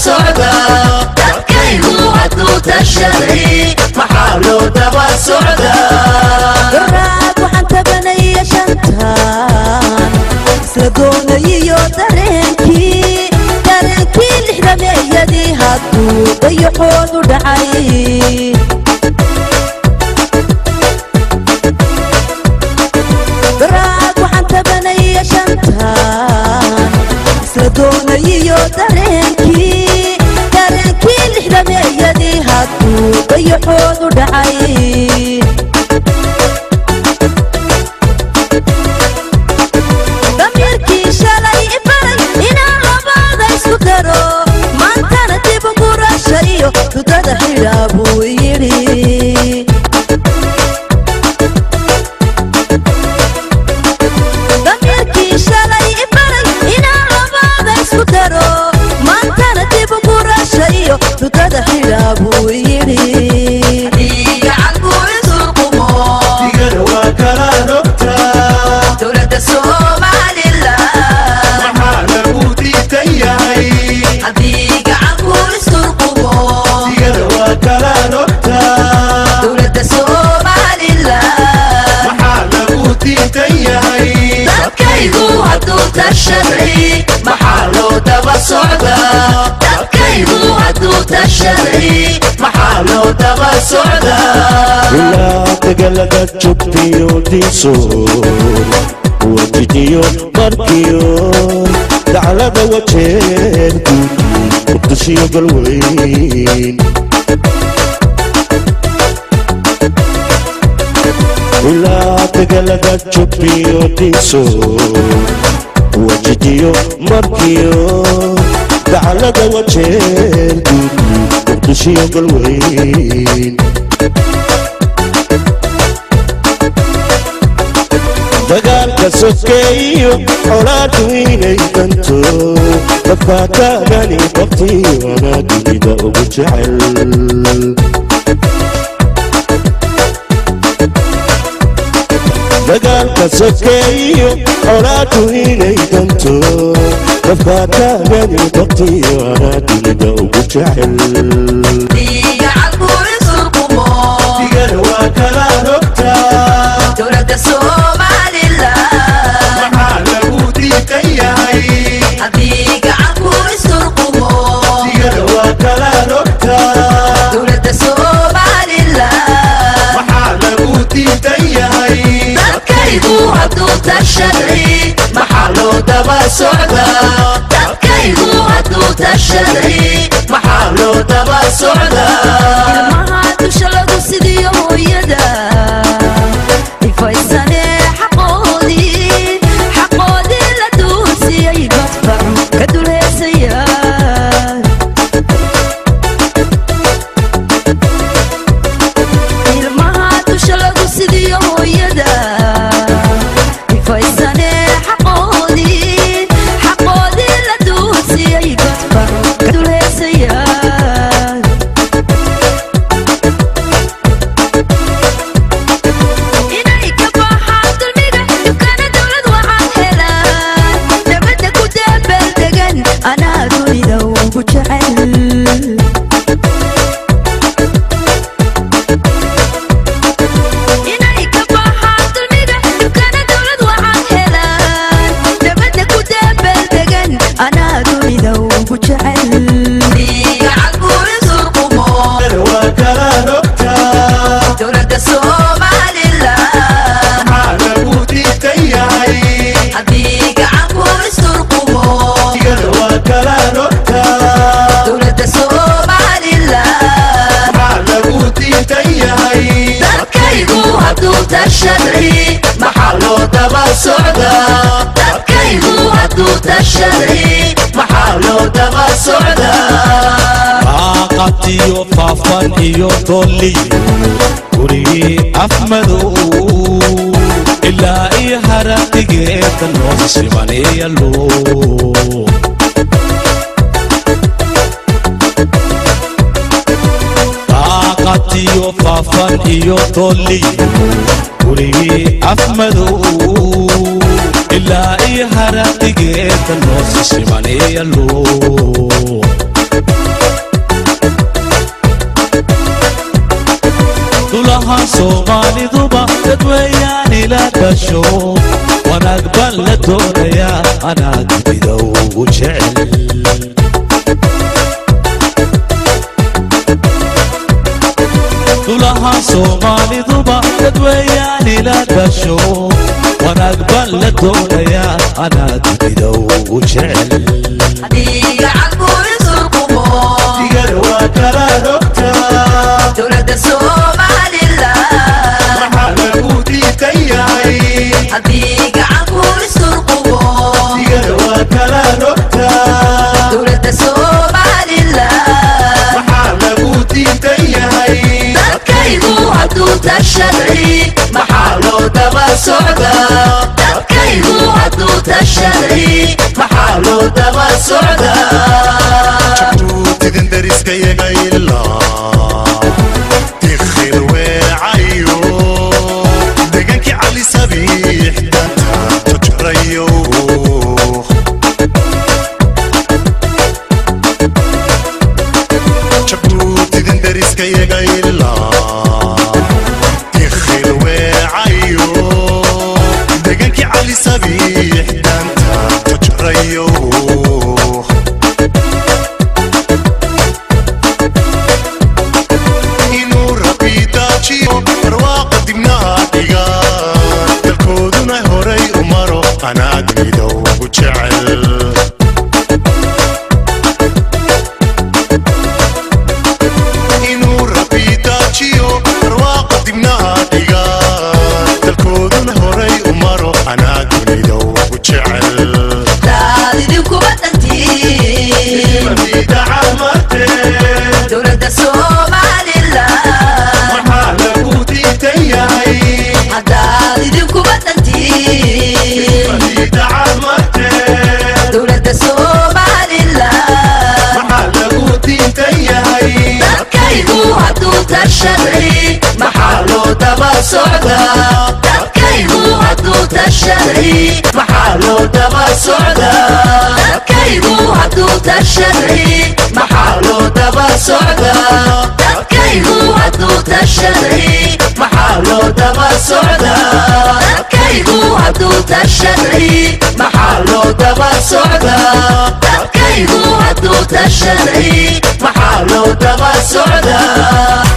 Socdaa? Dadkaygu hadduu tashaday, maxaa loo daba socdaa? Garaad waxaan tabanaya shantan isla doonayiyo dareenkii lixdameeyadii hadduu dayaxoodu dhacay. Garaad waxaan tabanaya shantan isla doonayiyo dareenkii lixdameeyadii hadduu dayaxoodu dhacay. Damiirkii shalay ibaray inaan labada isku daro, maantana dib gurasha iyo dudada xidhaa buu yidhi. Damiirkii shalay ibaray inaan labada isku daro, maantana dib gurasha iyo dudada xidhaa buu yidhi. Gacanku isurqumo. Digada waa kala rogtaa. Dowladda Somalilan. Maxaa lagu diidan yahay? Haddii gacanku isurqumo. Digada waa kala rogtaa. Dowladda Somalilan. Maxaa lagu diidan yahay? Dadkaygu hadduu tashaday, maxaa loo daba socdaa? Dadkaygu hadduu tashaday, maxaa loo daba socdaa? Ilaa dagaalada jubtiyo diiso wajidiyo markiyo daclada wajeen guud Muqdishiyo Galweyn. Ilaa dagaalada jubtiyo diiso wajidiyo markiyo daclada wajeen guud Muqdishiyo Galweyn. Dagaalka sokeeyo colaadu inay danto dadka taagani baktiyo anaa dunida ugu jecel. Dagaalka sokeeyo colaadu inay danto dadka taagani baktiyo anaa dunida ugu jecel. Gacanku isurqumo. Digada waa kala rogtaa. Dowladda Somalilan. Maxaa lagu diidan yahay? Haddii gacanku isurqumo. Digada waa kala rogtaa. Dowladda Somalilan. Maxaa lagu diidan yahay? Dadkaygu hadduu tashaday, maxaa loo daba socdaa? Dadkaygu hadduu tashaday, maxaa loo daba socdaa? Ilmaha dusha lagu sidiyo hooyada ifaysane xaqoodii la duunsiyey badfacu ka dulheesaya. Ilmaha dusha lagu sidiyo hooyada ifaysane xaqoodii la duunsiyey badfacu ka dulheesaya. Inay ka baxaan dulmiga dukana dowlad waxaad helaan nabadda ku daabaaldegan anaa dunida ugu jecel. Inay ka baxaan dulmiga dukana dowlad waxaad helaan nabadda ku daabaaldegan anaa dunida ugu jecel. Gacanku isurqumo. Digada waa kala rogtaa. Dowladda Somalilan. Maxaa lagu diidan yahay? Haddii gacanku isurqumo. Digada waa kala rogtaa. Dowladda Somalilan. Maxaa lagu diidan yahay? Dadkaygu hadduu tashaday, maxaa loo daba socdaa? Dadkaygu hadduu tashaday, maxaa loo daba socdaa? Qaaqabtiyo faafan iyo dolliyo gurigii Afmadow ilaa iyo haradigeeda noo simaniyalo. Qaaqabtiyo faafan iyo dolliyo gurigii Afmadow ilaa iyo haradigeeda noo simaniyalo. Soomaaliduba dadweeyaan ila dhasho, wanaag baan la doonayaa, anaa dunida ugu jecel. Dhulaha Soomaaliduba dadweeyaan ila dhasho, wanaag baan la doonayaa, anaa dunida ugu jecel. Haddii gacanku isurqumo, Digada waa kala rogtaa. Dowladda Somalilan. Maxaa lagu diidan yahay? Haddii gacanku isurqumo, Digada waa kala rogtaa. Dowladda Somalilan. Maxaa lagu diidan yahay? Dadkaygu hadduu tashaday, maxaa loo daba socdaa? Dadkaygu hadduu tashaday, maxaa loo daba socdaa? Jabuutidin dariskayaga ilaa Dikhil weecayo, degankii Cali Sabiix danta tujrayo. Jabuutidin dariskayaga ilaa Dikhil weecayo, degankii Cali Sabiix danta tujrayo. Inuu Rabbi daajiyo barwaaqa dibnaha dhiga, dalkooduna horay u maro, anaa dunida ugu jecel. Inuu Rabbi daajiyo barwaaqa dibnaha dhiga, dalkooduna horay u maro, anaa dunida ugu jecel. Daad idinkuba dhantiin. Diidaca martee. Dowladda Somalilan. Maxaa lagu diidan yahay? Haddaad idinkuba dhantiin. Diidaca martee. Dowladda Somalilan. Maxaa lagu diidan yahay? Dadkaygu hadduu tashaday, maxaa loo daba socdaa? Dadkaygu hadduu tashaday, maxaa loo daba socdaa? Dadkaygu hadduu tashaday, maxaa loo daba socdaa? Dadkaygu hadduu tashaday, maxaa loo daba socdaa? Dadkaygu hadduu tashaday, maxaa loo daba socdaa? Dadkaygu hadduu tashaday, maxaa loo daba socdaa?